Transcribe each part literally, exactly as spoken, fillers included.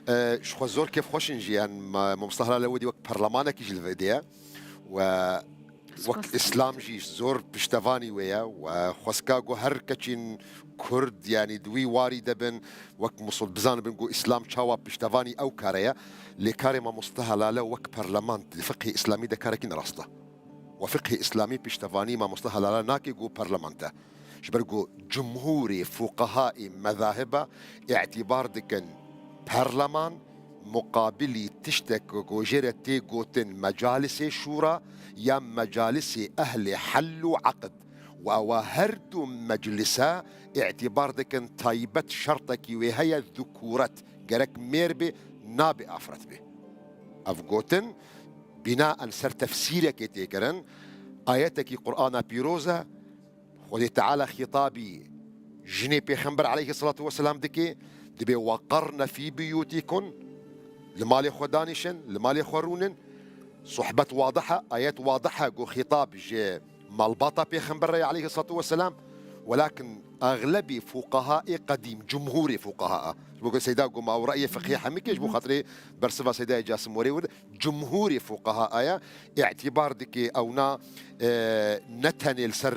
E, ji xwe zor kêfxweş in jî, yan ma-, Mamosta Helale wedî wek perlemanekî jî li vê de ye. We wek Spas. Îslam jî zor piştevanî wê ye. We xwestka ku her keçîn Kurd, yanî di wî warî de bin, wek Musul-, bizanibin ku Îslam çawa piştevanî ew kare ye. Lê karê Mamosta Helale wek perleman di fiqhê Îslamî de karekî ne rast e. We fiqhê Îslamî piştevanî Mamosta Helale nake ku perleman te. Ji ber ku cumhûrê fuqehaê mezahiba îtîbar dikin perleman muqabilî tiştek ku jê re tê gotin mecalisê şûra ya mecalisê ehlê hel û eqd. Û ewa her du meclise îtîbar dikin taybet şertekî wê heye zukûret. Gerek mêr bê, nabê afret bê. Ev gotin bînaen ser tefsîrekê tê kirin, ayetekî Qur'ana pîroz e, Xwedê Teala xîtabî jinê Pêxember aleyhisselatu vesselam dike, dibê: "Weqarne fî buyûtikun", li malê xwe danîşin, li malê xwe rûnin. Sohbet wadih e, ayet wadih e, ku xîtab ji malbata Pêxember re ye aleyhisselatu vesselam, welakin exlebî fuqahaê qedîm, cumhûrê fuqaha, ji bo ku Seyda ku ma ew reyê fiqhê hemikê, ji bo xatirê bersiva Seydayê Casim werê wir, cumhûrê fuqaha aya îtîbar dike, ewna, e, ne tenê li ser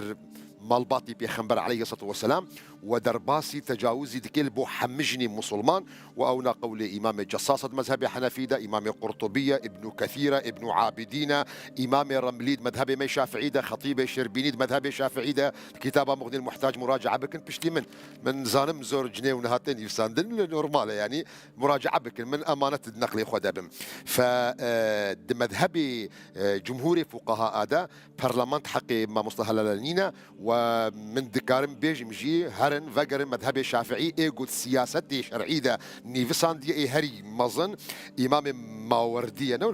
malbatî Pêxember aleyhisselatu vesselam, we derbasî tecawizî dike li bo hemî jinê musulman, we ewna qewlê Îmamê Cessas di mezhebê Henefî de, Îmamê Qurtubî ye, Îbnû Kethîr e, Îbnû Abidîn e, Îmamê Remlî di mezhebê me Şafîî de, Xetîbê Şêrbînî di mezhebê Şafîî de, di kitaba Muxnîl Muhtac muracae bikin piştî min. Min zanim zor cinê û niha tê nivîsandin, lê normal e, yanî muracae bikin, min emanet di neqlê xwe de bim. Fe, e, di mezhebê, e, cumhûrê fuqaha a de parlament heqê Mamosta Helale nîne we min dikarim bêjim jî, herin vegerin mezhebê Şafîî, ê ku di siyasetê şer'î de nivîsandiye, ê herî mezin Îmamê Mawerdî ye, ne?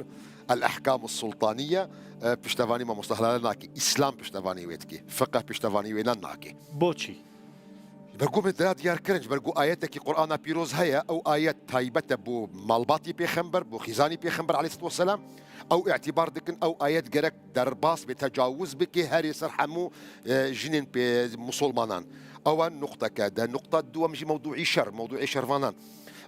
El Ehkamu Sultaniye, e, piştevanî Mamosta Helale nake. Îslam piştevanî wê dike. Fiqh piştevanî wê ne nake. Boçî? Ji ber ku min dira diyar kirin, ji ber ku ayetekî Qur'ana pîroz heye, ew ayet taybet e bo malbatî Pêxember, bo xîzanî Pêxember aleyhisselatu vesselam. Ew îtîbar dikin, ew ayet gerek derbas bê, tecawuz bike herê ser hemû, e, jinên pê musulmanan. Ew e nuqteke de. Nuqta duwem jî mewdûî şer, mewdûî şervanan.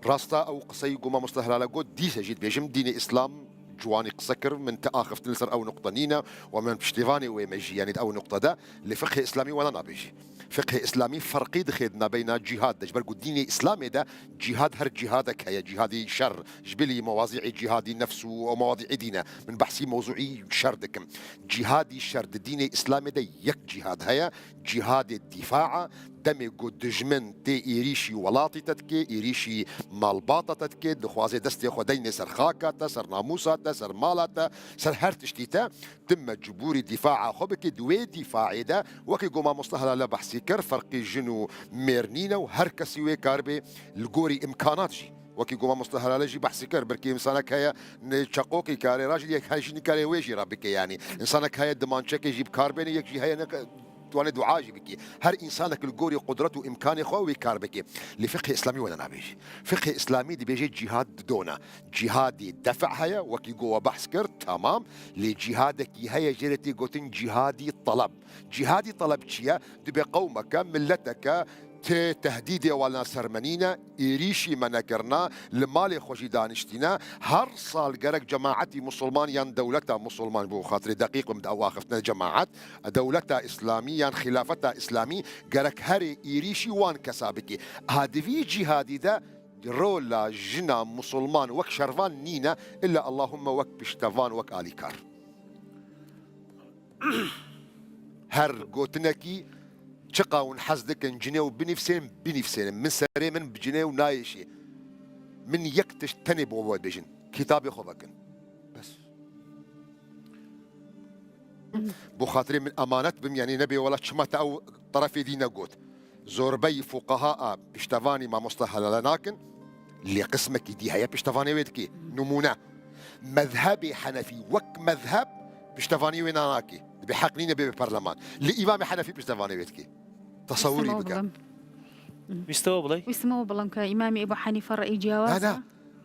Rasta ew qiseyî ku Mamosta Helale got, dîse jî dibêjim, dînê Îslam ciwanî qise kir, min ti axiftin li ser ew nuqte nîne, we min piştîvanê wê me jî, yanî di ew nuqte de, lê fiqhê Îslamî wena nabêjî. Fiqhê Îslamî ferqî dixe di nabeyna cîhad de, ji ber ku dînê Îslamê de cîhad her cîhadek heye, cîhadî şer, ji bilî mewazî'ê cîhadî nefs û ew mewazî'ê dîne. Min behsî mewzû'î şer dikim. Cîhadî şer di dînê Îslamê de yek cîhad heye, cîhadê dîfa, demê ku dijmin tê êrîşî welatî te dike, êrîşî malbata te dike, dixwaze destê xwe deynê ser xaka te, ser namûsa te, ser mala te, ser her tiştî te, tu mecbûrî dîfaa xwe bike. Di wê dîfaê de, wekî ku Mamosta Helale behsî kir, ferqî jin û mêr nîne û her kesî wê karibe li gorî îmkanat jî. Wekî ku Mamosta Helale jî behsî kir, belkî însanek heye, ne çeqokî karê ra jî, yek he jî nikarê wê jî re bike, yanî. Însanek heye dimançekê jî bi kar bêne, yek jî heye ne, dwanê dua jî bikî. Her însanek li gorî qudret û îmkanê xwe wê kar bike. Lê fiqhê Îslamî wene nabêjî. Fiqhê Îslamî dibêje cîhad di dona. Cîhadî def' heye, wekî ku we behs kir, temam. Lê cîhadekî heye jê re tê gotin cîhadî teleb. Cîhadî teleb çi ye? Dibê qewmeke, mileteke, ti tehdîdê wan ser me nîne, êrîşî me nekirine, li malê xwe jî daniştîne. Her sal gerek cemaetî musulman yan dewleta musulman, bo xatirê deqîq bim, di ew axiftin cemaet, dewleta îslamî yan xîlafeta îslamî gerek herê êrîşî wan kesa bike. Ha di vî cîhadî de rola jina musulman wek şervan nîne, illa Allahumme wek piştevan, wek alîkar. Her gotinekî, çiqa hûn hez dikin cinê û binivsên, binivsênin. Min serê min bi cinê û nayêşê. Min yek tişt tenê bo we bêjin. Kitabê xwe vekin. Bes. Bo xatirê min emanet bim, yanî nebê wela çima te ew terefê dî negot. Zorbeyî fuqaha a piştevanî Mamosta Helale nakin, lê qismekî dî heye piştevanê wê dike. Nimûne, mezhebê Henefî wek mezheb piştevanî wê nanake. Dibê heq nîne bê parleman. Lê Îmamê Henefî piştevanê wê dike. Tesewirî bike. Wîstewa bilay? Wîstewa bilim ke Îmamê Ebu Hanife re'î ciyawaz Na, na.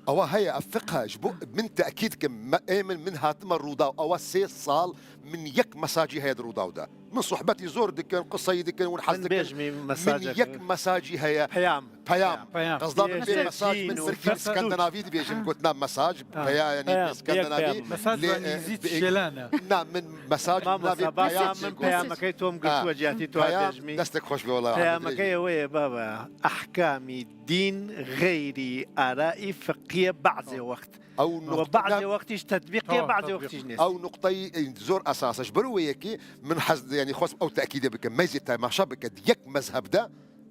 Ewa heye, ev fiqh e. Ji bo min tekîd kim, me, ê min, min hatime Rûdaw. Ewa sê sal min yek mesajî heye di Rûdaw de. Min sohbetî zor dikin, qiseyî dikin, hûn hez Min dikin. bêjmî Min mesajek. yek mesajî heye. Peyam. Peyam. Peyam. Qezda min Peyam. bê mesaj, min Peyam. tirkî Peyam. skandinavî dibêjim, gotina mesaj. Ha. Peya, yanî Peyam. skandinavî. Peyam. Mesaj Lê, wa e, nêzî be-, çêlan e. Na, min mesaj, Mamosta, navê ba peyam, min çêbû. peyamekey tom girt Ha. weciyatî tu Peyam, dibêjmî. destek xweş be, wela. Peyamekey ew ê baba. Ehkamî dîn xeyrî arayî fiqiyê bazê wext. Ew Ama nuqta-, bazê ne- wextî ji tetbîqê, Tamam, bazê tatbîq. wextî ji nêzî. Ew nuqtayî, e, zor esas e. Ji ber wê yekê min hez, yanî xwest ew tekîdê bikim. Meyzê temaşa bike, di yek mezheb de,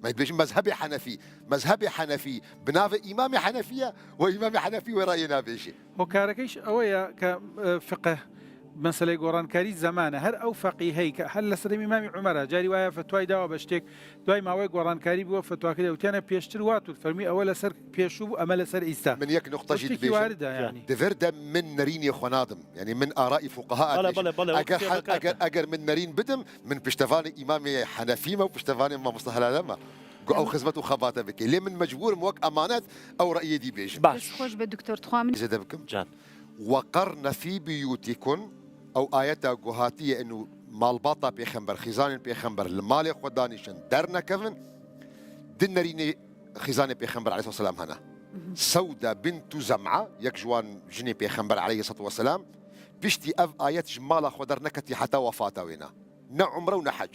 me dibêjin mezhebê Henefî. Mezhebê Henefî bi navê Îmamê Henefî ye û Îmamê Henefî wê rayê nabêjê. Hokarەکەیش ئەوەیە کە، ئە، فقه مەسەلەی گۆڕانکاری زەمانە. هەر ئەو فەقیهەی کە هەر لە سەردەمی ئیمامی عومەرە، جاری وایە فتوای داوە بە شتێک، دوای ماوەی گۆڕانکاری بووە، فتواکە دەوتیانە پێشتر وات و فەرمی ئەوە لەسەر پێشوو بوو، ئەمە لەسەر ئیستا. من یەک نقطە جی شتێکی دبێژم. واردە، یعنی. Di vir de min nerînê xwe nadim. Yanî min arayî fuqaha Bale, adêjim. bale, bale, Eger wextê hel-, me kate. eger, eger min nerîn bidim, min piştevanê Îmamê Henefî me û piştevanê mamosta Helale me. Ku ew Em- xizmet û xebate bike. Lê min mecbûr im wek emanet ew reyê dî bêjim. Baş. Dest xweş be, doktor. Dixwam min Zêde bikim. Can. "Weqarne fî buyûtikun", ew ayeta ku hatiye inu malbata pêxember, xîzanên pêxember li malê xwe danîşin, dernekevin, di nerînê xîzanê pêxember aleyhisselam hene. Sewda bintu Zem'a, yek ji wan jinê pêxember aleyhissalatu vesselam, piştî ev ayet ji mala xwe derneketî heta wefata wê ne. Ne umre û ne hec.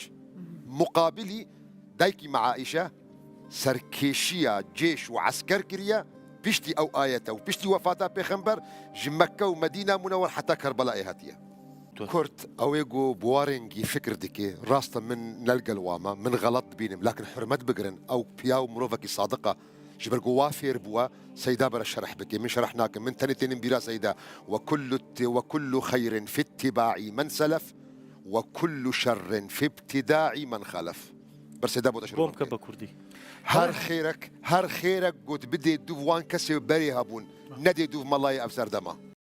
Muqabilî dayikî me Aîşe serkêşiya cêş û esker kiriye, piştî ew ayete û piştî wefata pêxember ji Mekke û Medîna Munewwer heta Kerbelayê hatiye. Kurd, ew ê ku bi wa rengî fikir dike, rast e min ne li gel wa me, min xelet dibînim, lakin hurmet bigirin, ew piya û mirovekî sadiq e, ji ber ku wa fêr bûye, Seyda bere şerh bike, min şerh nakim, min tenê tênim bîra Seyda. "Ve kullu ti-, ve kullu xeyrin fi ittiba'i men selef, ve kullu şerrin fi ibtida'i men xalef." Ber Seyda bo te şerh Bom bike. ke be kurdî. Her xêrek, her xêrek got bidê dûv wan kesê berê hebûn, nedê dûv melayê ev serdema.